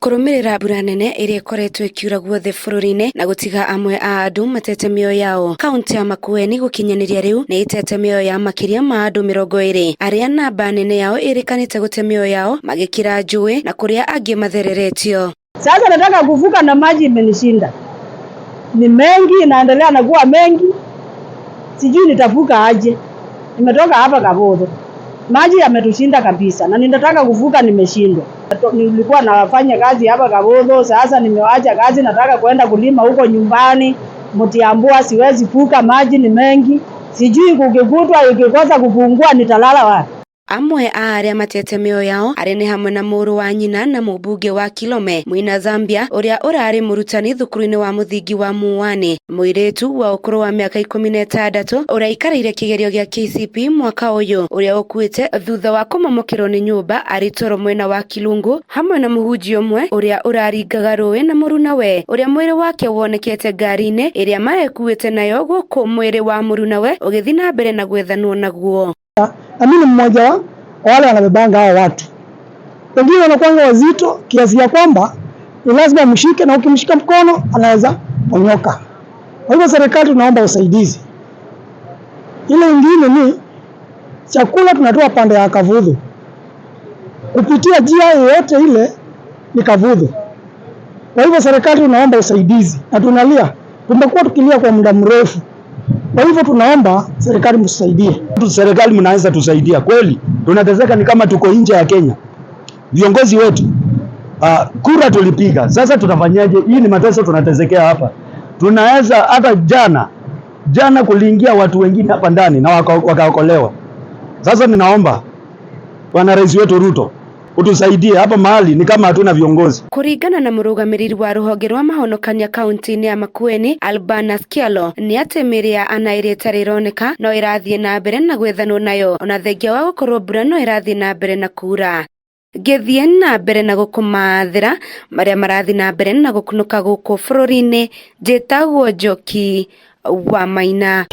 Kũrũmĩrĩra mbura nene ĩrĩa ĩkoretwo ĩkiura guothe bũrũri-inĩ na gũtiga amwe a andũ matete mĩoyo yao. Kaunti ya Makueni gũkinyanĩria rĩu nĩ ĩtete mĩoyo ya makĩria ma andũ 20 arĩa namba nene yao ĩrĩkanĩte gũte mĩoyo yao magĩkĩra njũĩ na kũrĩa angĩ mathereretio. Sasa nataka kuvuka na maji imenishinda, ni mengi, inaendelea na kuwa mengi, sijui nitavuka aje. Nimetoka hapa Kabodho, maji yametushinda kabisa, na ninataka kuvuka, nimeshindwa. Nilikuwa nafanya kazi hapa Kabodho, sasa nimewacha kazi, nataka kwenda kulima huko nyumbani Mtiambua, siwezi vuka, maji ni mengi, sijui kukikutwa, ikikosa kupungua nitalala wapi? Amwe a arĩa matete mĩoyo yao arĩa nĩ hamwe na mũrũ wa nyina na mũmbunge wa Kilome Mwina Zambia ũrĩa ũrarĩ mũrutani thukuru-inĩ wa mũthingi wa Muani, mũirĩtu wa ũkũrũ wa mĩaka 16 ũrĩa aikarĩire kĩgerio gĩa KCPE mwaka ũyũ ũrĩa ũkuĩte thutha wa kũmomokerwo nĩ nyũmba arĩ toro mwena wa Kilungu, hamwe na mũhunjia ũmwe ũrĩa ũraringaga rũĩ na mũrunawe ũrĩa mwĩrĩ wake wonekete ngari-inĩ ĩrĩa marekuĩte nayo gũkũ mwĩrĩ wa mũrunawe ũgĩthiĩ na mbere na gwethanwo naguo. Na mimi ni mmoja wa wale wanabebanga hao watu. Wengine wanakuanga wazito kiasi ya kwamba ni lazima mshike, na ukimshika mkono anaweza ponyoka. Kwa hivyo serikali tunaomba usaidizi. Ile ingine ni chakula tunatoa pande ya Kavuthu, kupitia njia yoyote ile ni Kavuthu. Kwa hivyo serikali tunaomba usaidizi na tunalia, tumekuwa tukilia kwa muda mrefu. Kwa hivyo tunaomba serikali mtusaidie. Serikali mnaweza tusaidia kweli, tunateseka ni kama tuko nje ya Kenya. Viongozi wetu kura tulipiga, sasa tutafanyaje? Hii ni mateso tunatesekea hapa. Tunaweza hata jana jana kuliingia watu wengine hapa ndani na wakaokolewa. Sasa ninaomba bwana rais wetu Ruto utusaidie hapa mahali ni kama hatuna viongozi. Kũringana na mũrũgamĩrĩri wa rũhonge rwa mahonokania kaunti-inĩ ya Makueni Albanus Kialo nĩ atĩ mĩĩrĩ ya ana ĩrĩa ĩtarĩ ĩroneka no ĩrathiĩ na mbere na gwethanwo nayo ona thengia wa gũkorwo mbura no ĩrathiĩ na mbere na kuura. Ngĩthiĩ na mbere na gũkũmathĩra marĩa marathiĩ na mbere na gũkunũka gũkũ bũrũri-inĩ, njĩtagwo Njoki wa Maina.